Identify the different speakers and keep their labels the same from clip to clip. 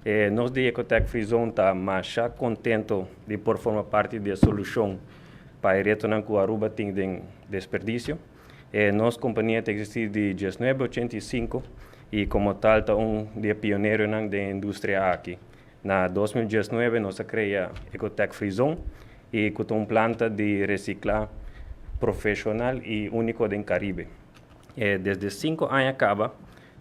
Speaker 1: Nos di Ecotech Free Zone ta mas contento di por forma parti di e solucion pa e reto cu Aruba tin di desperdicio. Nos compania ta existi di 1985 y como tal ta un di e pioneronan den e industria aki. Na 2019 nos a crea Ecotech Free Zone y cu un planta di recicla profesional y unico den Caribe. Desde 5 aña caba,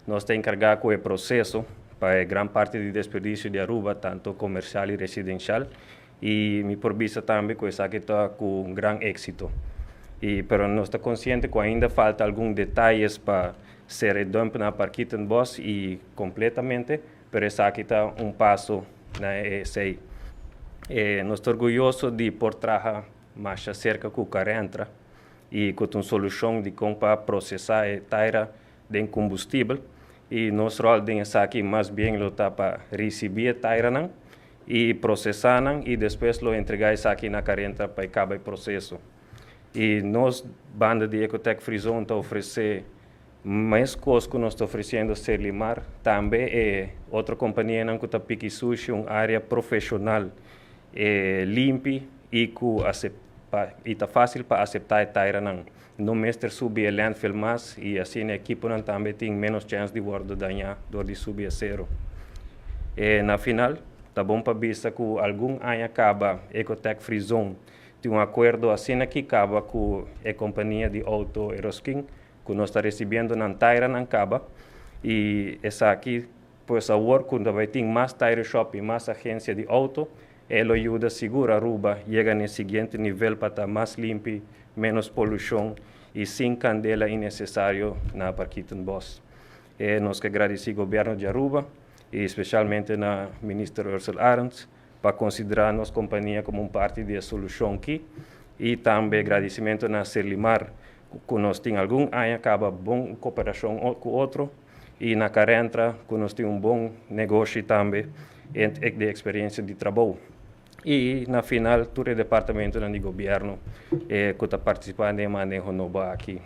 Speaker 1: nos ta encarga cu e proceso pa gran parti di desperdicio di Aruba, tanto comercial y residencial, y mi por bisa tambe cu esaki ta cu un gran exito. Pero nos ta consciente cu ainda falta algun detaye pa cera dump na Parkietenbos y completamente, pero esaki ta un paso na esey. Nos ta orguyoso di por traha mas cerca cu Carentra y cu un solucion di con pa procesa e taira di combustibel y nos rol den esaki mas bien lo ta pa ricibi e taira y procesa y despues lo entrega esaki na Carentra pa caba e proceso. Y nos, banda di Ecotech Free Zone, ta ofrece mas cos cu nos ta ofreciendo Serlimar, tambe e otro compania cu ta piki sushi, un area profesional, limpi y cu y ta facil pa acepta e taira nan. No mester subi e landfill mas y asina e ekipo nan tambe tin menos chance di wordo daña door di subi cero. Na final, ta bon pa bisa cu algun aña caba Ecotech Free Zone tin un acuerdo asina cu caba cu e compania di auto Eroskin, cu nos ta recibiendo nan taira nan caba y esaki pues awor cuando bay tin mas tire shop y mas agencia di auto, e lo yuda sigur Aruba yega na e siguiente nivel pa ta mas limpi, menos polucion y sin candela innecesario na Parkietenbos. Nos kier gradici gobierno di Aruba y especialmente na Minister Ursell Arends pa considera nos compania como un parti di e solucion aki y tambe gradicimento na Serlimar, cu nos tin algun aña caba bon cooperacion cu otro, y na Carentra, cu nos tin un bon negoshi tambe di experiencia di trabou. Y na final, tur e departamento di gobierno cu ta participando den maneho nobo aki.